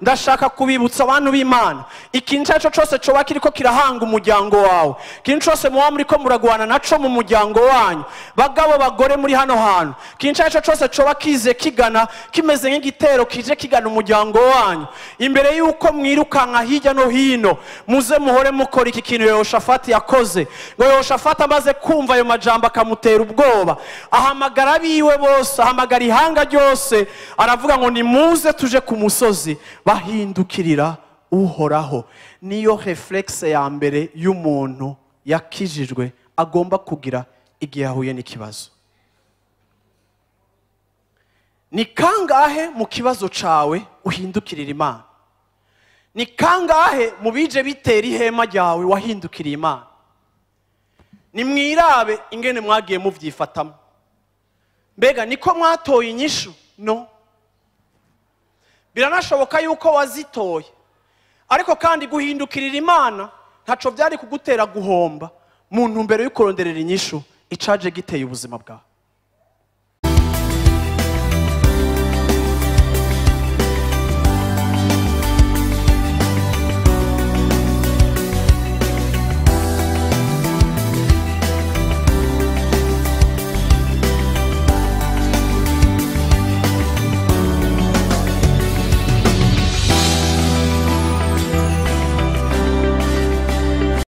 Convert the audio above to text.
Ndashaka kubibutsa abantu b'Imana, ikintu icyo cyose coba kiriko kirahanga umuryango wawe, ikintu cyose muba muriko muragwana naco mu muryango wanyu, bagabo bagore muri hano hantu, ikintu icyo cyose coba kize kigana kimeze nk'igitero kije kigana umuryango wanyu, imbere y'uko mwirukanka hirya no hino, muze muhore mukora iki kintu Yehoshafati yakoze. Ngo Yehoshafati amaze kumva ayo majambo akamutera ubwoba, ahamagara abiwe bose, ahamagara ihanga ryose, aravuga ngo nimuze tuje ku musozi. Bahindukirira Uhoraho. Niyo reflexe ya mbere y'umuntu yakijijwe agomba kugira igihe ahuye n'ikibazo. Ni kangahe mu kibazo cawe uhindukirira Imana? Ni kangahe mu bije bitera ihema ryawe wahindukiriye Imana? Nimwirabe ingene mwagiye muvyifatamo. Mbega niko mwatoye inyishu? No. Biranashoboka yuko wazitoye, ariko kandi guhindukirira Imana ntaco byari kugutera guhomba mu ntumbero yo kuronderera inyishu icaje giteye ubuzima bwawe.